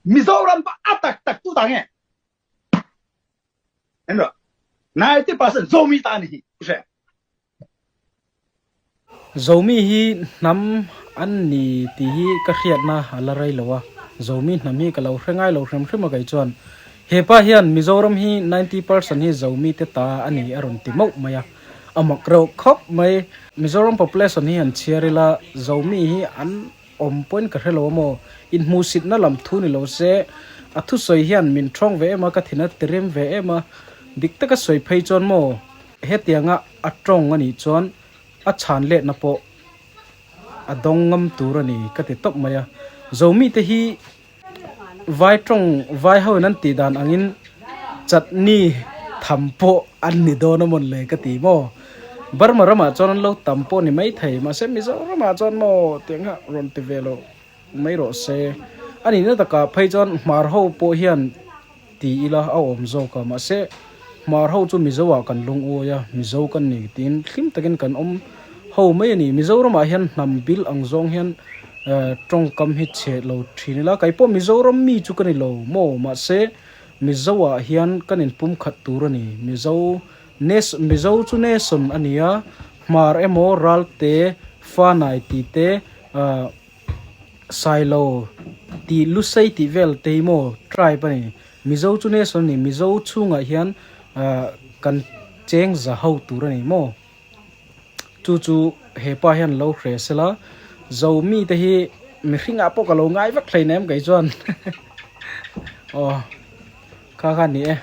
Mizoram pa a tak tak tu ta nge? En rawh. 90% Zomi ta ni hi. Hre. Zomi hi hnam an ni tih hi ka hriatna a la rei lo a, Zomi hnam hi ka lo hre ngai lo hrim hrim a kei chuan hepa hian Mizoram hi 90% hi Zomi te ta a ni a rawn ti mauh mai a, a mak reuh khawp mai. Mizoram population hi han chhiar ila Zomi hi an awm pawhin ka hre lo a maw? Inhmuhsitna lam thu ni lo se, a thusawi hian min thawng ve em a, ka thin a tirim ve em a, dik taka sawi phei chuan maw hetianga a tawng a nih chuan a chhan letna pawh a dawng ngam tur a ni ka ti tawp mai a. Zomite hi Vai tawng vai ho in an tih dan angin chutney tham pawh an ni dawn a mawn le ka ti maw? Burma ramah chuan an lo tam pawh ni mai thei mahse Mizoramah chuan maw tiang kha rawn ti ve lo mai rawh se. A nihna takah phei chuan hmar ho pawh hian ti ila a awm zawk a mahse hmar ho chu Mizo ah kan lungawi a Mizo kan ni tiin hlim takin kan awm ho mai a ni. Mizoramah hian hnam bil ang zawng hian eh tawngkam hi chhe lo thin ila kei pawh Mizoram mi chu ka ni lo maw mahse Mizo ah hian kan inpum khat tur a ni Mizo Nes Mizo chu nation a ni a hmar emaw Ralte Fanai tih te ah Sailo tih Lusei tih vel te hi maw tribe a ni. Mizo chu nation a ni. Mizo chhungah hian ah kan cheng za ho tur a ni maw. Chu chu hepa hian lo hre sela Zomi te hi mihringah pawh ka lo ngai vek hleinem kei chuan aw kha kha ni e.